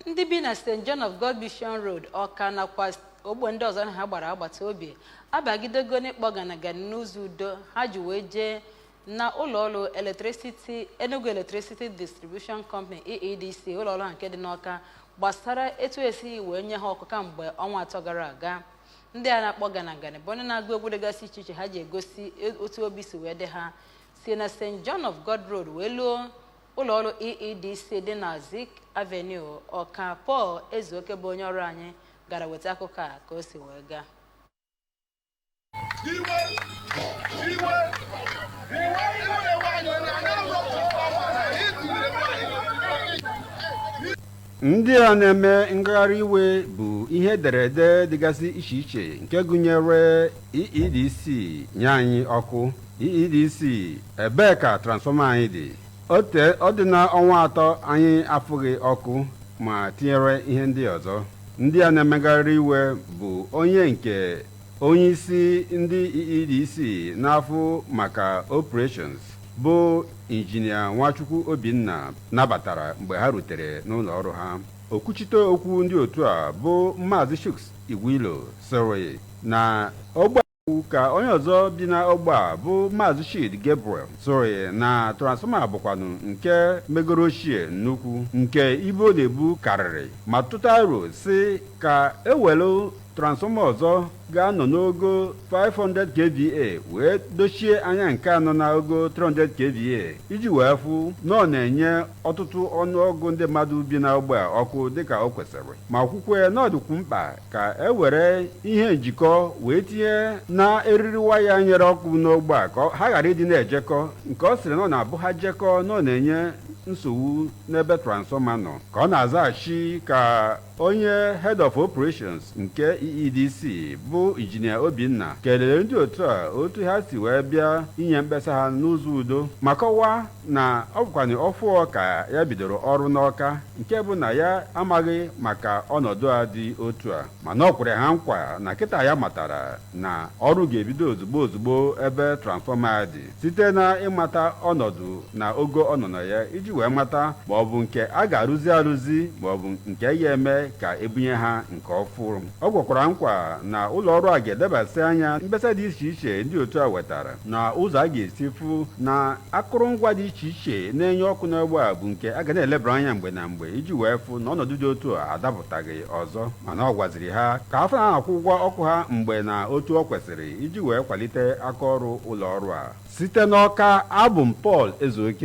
Ndị bi na St. John of God Mission Road, Ọka, nakwa ogbe ndị ọzọ ha gbara agbata obi abagidego n'ịkpọ ganagani n'ụzọ udo ha ji wee jee na ụlọọrụ Electricity, Enugu Electricity Distribution Company, EEDC, ụlọọrụ ha nke dị n'Ọka, gbasara etu esi wee nye ha ọkụ kamgbe ọnwa 3 gara aga. Ndị a na-akpọ ganagani bụ ndị na-agụ egwu dịgasị iche iche ha ji egosi otu obi si wee dị ha, si na St. John of God Road wee luo ụlọọrụ EEDC dị na Zik Avenue, Ọka. Paul Ezeoke bụ onye ọrụ anyị gara weta akụkọ a ka o si wee gaa. Iwe, iwe, iwe, iwe na-ewe anyị na anyị alụrụ ọnwa na itinyere anyị. Ndị a na-eme ngagharị iwe bụ ihe ederede dịgasị iche iche nke gụnyere "EEDC, nye anyị ọkụ", "EEDC, ebee ka transformer anyị dị?", "Ote ọ dị na ọnwa 3 anyị afụghị ọkụ", ma tinyere ihe ndị ọzọ. Ndị a na-emegharị iwe bụ onye nke onyeisi ndị EEDC na-afụ maka operations, bụ Injinia Nwachukwu Obinna, nabatara mgbe ha rutere n'ụlọ ọrụ ha. Okwuchite okwu ndị otu a, bụ Maazị Chuks Igwilo, sịrị na ogbe ka onye ọzọ bi na ogbe a, bụ Maazị Chidi Gabriel, sịrị na transformer bụkwanụ nke megoro ochie nnukwu, nke ibu ọ na-ebu karịrị, ma tụta aro si ka ewelu transformer ọzọ ga-anọ n'ogo 500 kVA wee dochie anya nke anọ n'ogo 300 kVA, iji wee fụ na ọ na-enye ọtụtụ ọnụọgụ ndị mmadụ bi n'ogbe a ọkụ dịka o kwesịrị, ma kwukwe na ọ dịkwu mkpa ka e were ihe njikọ wee tinye na eriri waya nyere ọkụ n'ogbe a, ka ha ghara ịdị na-ejekọ, nke ọ sịrị na ọ na-abụ ha jekọ na ọ na-enye nsogbu n'ebe transformer nọ. Ka ọ na-azaghachi, ka onye head of operations nke EEDC, bụ Injinia Obinna, kelere ndị otu a otu ha si wee bịa inye mkpesa ha n'ụzọ udo, ma kọwaa na ọ bụkwanụ ọfụọ ka ya bidoro ọrụ n'Ọka, nke bụ na ya amaghị maka ọnọdụ a dị otu a, mana ọ kwere ha nkwa na kịta ya matara na ọrụ ga-ebido ozugbo ozugbo ebe transformer dị, site na ịmata ọnọdụ na ogo ọ nọ na ya, iji wee mata ma ọ bụ nke a ga-arụzi arụzi ma ọ bụ nke ya eme ka ebunye ha nke ọfụrụ. Ọ gwakwara nkwa na ụlọ ọrụ a ga-edebasị anya mkpesa dị iche iche ndị otu a wetara, na ụzọ a ga-esi fụ na akụrụngwa dị iche iche na-enye ọkụ n'ogbe a bụ nke a ga na-elebara anya mgbe na mgbe, iji wee fụ na ọnọdụ dị otu a adapụtaghị ọzọ. Mana ọ gwaziri ha ka afọ na-akwụ ụgwọ ọkụ ha mgbe na otu ọ kwesịrị, iji wee kwalite aka ọrụ ụlọ ọrụ a. Site n'Ọka, abụ m Paul Ezeoke.